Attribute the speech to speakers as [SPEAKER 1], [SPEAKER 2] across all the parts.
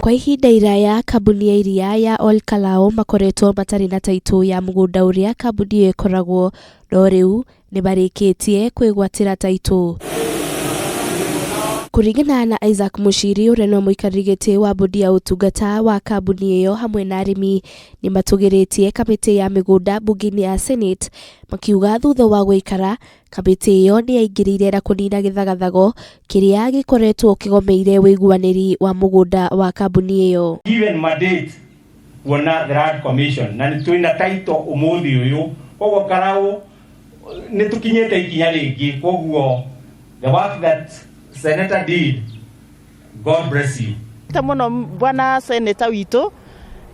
[SPEAKER 1] Kwa ihinda iraya kambuni ya iria ya Ol Kalou makoretwo matarĩ na taitũ ya mũgũnda ũrĩa kambuni ĩyo ĩkoragwo, no rĩu nĩ marĩkĩtie kwĩgwatĩra taitũ. Kũringana na Isaac Muchiri ũrĩa nĩwe mũikarĩri gĩtĩ wa bodi ya ũtungata wa kambuni ĩyo hamwe na arĩmi nĩ matũgĩrĩtie kamĩtĩ ya mĩgũnda mbunge-inĩ ya Senate makiuga thutha wa gũikara kamĩtĩ ĩyo nĩ yaingĩrĩire na kũnina gĩthagathago kĩrĩa gĩkoretwo kĩgomeire ũiguanĩri wa mũgũnda wa kambuni ĩyo.
[SPEAKER 2] Given mandate kuona the Land Commission na nĩ twĩna title ũmũthĩ ũyũ, koguo Karau nĩ tũkinyĩte ikinya rĩngĩ. Koguo the work that senator did, God bless you.
[SPEAKER 3] Ta mũno bwana senator witũ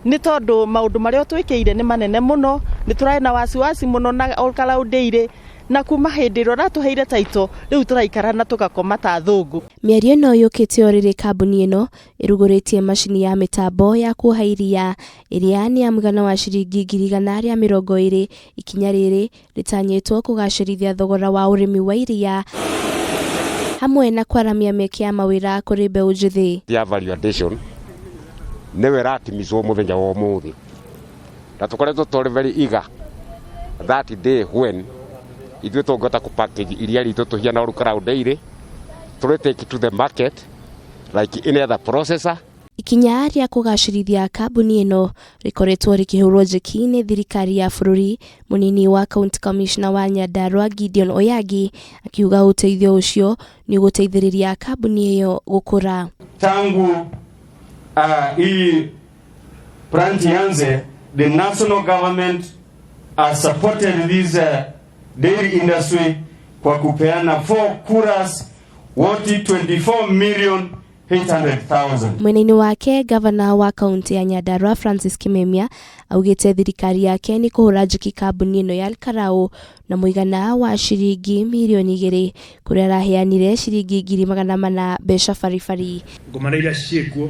[SPEAKER 3] nĩ tondũ maũndũ marĩa ũtwĩkĩire nĩ manene mũno. Nĩ tũrarĩ na wasiwasi mũno na Ol Kalou Dairy, na kuma hĩndĩ ĩrĩa ũratũheire taito rĩu tũraikara na tũgakoma ta thũngũ.
[SPEAKER 1] Mĩario ĩno yũkĩte o rĩrĩ kambuni ĩno ĩrugũrĩtie macini ya mĩtambo ya kuoha iria ĩrĩa nĩ ya mũigana wa ciringi 120,000. Ikinya rĩrĩ rĩtanyĩtwo kũgacĩrithia thogora wa ũrĩmi wa iria hamwe na kwaramia mĩeke ya mawĩra kũrĩ mbeũ njĩthĩ.
[SPEAKER 4] Ya value addition nĩwe ĩratimizwo mũthenya wa ũmũthĩ, na tũkoretwo tũrĩ very eager that day when ithuĩ tũngĩhota kũ package iria ritũ tũhiana Ol Kalou Dairy, tũrĩ take to the market like any other processor.
[SPEAKER 1] Ikinya rĩa kũgacĩrithia kambuni ĩno rĩkoretwo rĩkĩhũrwo njeki nĩ thirikari ya bũrũri. Mũnini wa county commissioner wa Nyandarua Gideon Oyagi akiuga ũteithio ũcio nĩ ũgũteithĩrĩria kambuni ĩyo gũkũra.
[SPEAKER 2] Tangu hii plant ianze, the national government has supported this dairy industry kwa kupeana 4 coolers worth 24 million 800,000.
[SPEAKER 1] Mwena-inĩ wake, gavana wa kaunti ya Nyandarua Francis Kimemia augĩte thirikari yake nĩ kũhũra njeki kambuni ĩno ya Ol Kalou na mũigana wa ciringi mirioni 2, kũrĩa araheanire ciringi 400,000 mbeca baribari.
[SPEAKER 5] Ngũmana iria ciĩkuo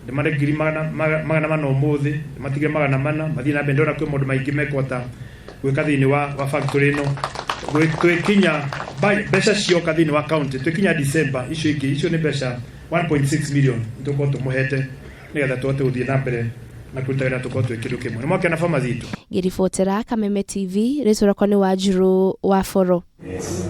[SPEAKER 5] ndĩmare 400,000 ũmũthĩ, ndĩmatigire 400 mathiĩ na mbere. Ndĩrona kwĩ maũndũ maingĩ mekũhota gwĩka thĩinĩ wa factory ĩno. Twĩkinya mbeca cioka thĩinĩ wa county, twĩkinya December, icio ingĩ icio nĩ mbeca 1.6 million tũkorwo tũmũhete nĩgetha tũhote gũthiĩ na mbere na kũruta wĩra, tũkorwo twĩ kĩndũ kĩmwe. Nĩ mwakena farmers itũ.
[SPEAKER 1] Ngĩribotera Kameme TV, rĩtwa rĩakwa nĩ Wanjirũ wa Boro.
[SPEAKER 2] Yes.